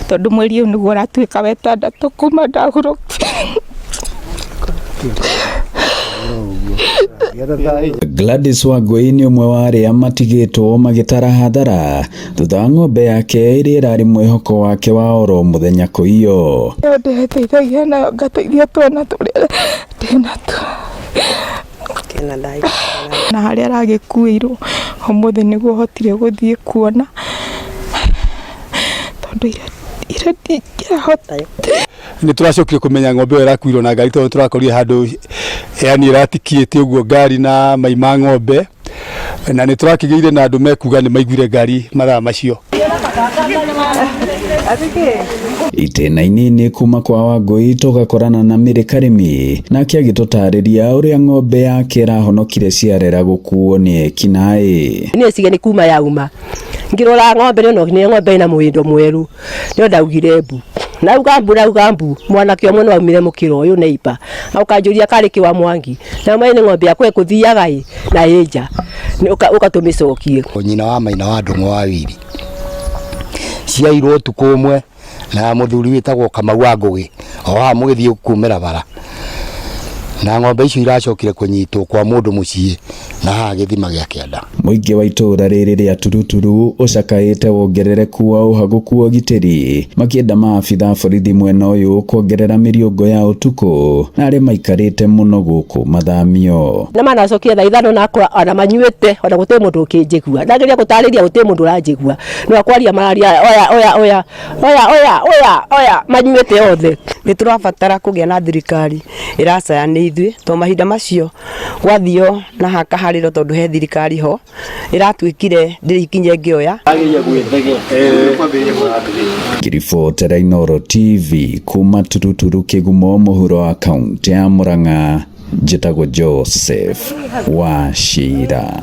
Tondũ mweri ũyũ nĩguo ũratuĩka wa ĩtandatũ kuma ndahurũka. Gladys Wangui nĩ ũmwe wa arĩa matigĩtwo magĩtara hathara thutha wa ng'ombe yake ĩrĩa ĩrarĩ mwĩhoko wake wa oro mũthenya kũiywo. Nĩyo ndĩreteithagia nayo ngateithia twana tũrĩa ndĩnatuo. Na harĩa aragĩkuĩirwo ũmũthĩ nĩguo hotire gũthiĩ kuona tondũ ira ndingĩahotire. Nĩ tũracokire kũmenya ng'ombe ĩyo ĩrakuirwo na ngari tondũ tũrakorire handũ yani ĩratikĩte ũguo ngari na mai ma ng'ombe, na nĩ tũrakĩgĩire na andũ mekuga nĩ maiguire ngari mathaa macio. Itĩna inini kuma kwa Wangui tũgakorana na Mary Karĩmi, nake agĩtũtarĩria ũrĩa ng'ombe yake ĩrahonokire ciarera gũkuo nĩ ekinaĩ. Niĩ cige nĩ kuma yauma ngĩrora ng'ombe nĩ nĩ ng'ombe ĩna mwĩndo mwerũ, nĩo ndaugire mbu, nauga mbu, nauga mbu. Mwanake ũmwe nĩ waumire mũkĩra ũyũ neighbor ũkanjũria karĩ kĩ wa Mwangi, na mwene nĩ ng'ombe yakwa ĩkũthiaga ĩ na ĩ nja, ũka tũmĩcokie. Nyina wa Maina wa Ndũng'ũ wa Wiri ciairwo ũtukũ ũmwe na mũthuri wĩtagwo Kamau wa Ngũgĩ, o haha mũgĩthiĩ kumĩra bara, na ng'ombe icio iracokire kũnyitwo kwa mũndũ mũciĩ na haha gĩthima gĩa kĩanda. Mũingĩ wa itũũra rĩrĩ rĩa Turuturu ũcakaĩte wongerereku wa ũhagũku wa ũgitĩri, makĩenda maabitha a borithi mwena ũyũ kuongerera mĩriũngũ ya ũtukũ na arĩa maikarĩte mũno gũkũ mathamio. Na manacokia thaa 5 na akora ona manyuĩte, ona gũtirĩ mũndũ ũkĩnjigua. Ndageria gũtarĩria gũtirĩ mũndũ ũranjigua, no akwaria mararia oya oya oya oya oya oya oya manyuĩte othe. Nĩ tũrabatara kũgĩa na thirikari ĩracaya nĩ ithuĩ, tondũ mahinda macio gwathio na hakaharĩro tondũ he thirikari ho ĩratuĩkire ndĩrĩ ikinya ĩngĩoya. Ngĩribotera Inooro TV kuma Turuturu Kĩgumo mũhuro wa kaũntĩ ya Murang'a, njĩtagwo Joseph Wachira.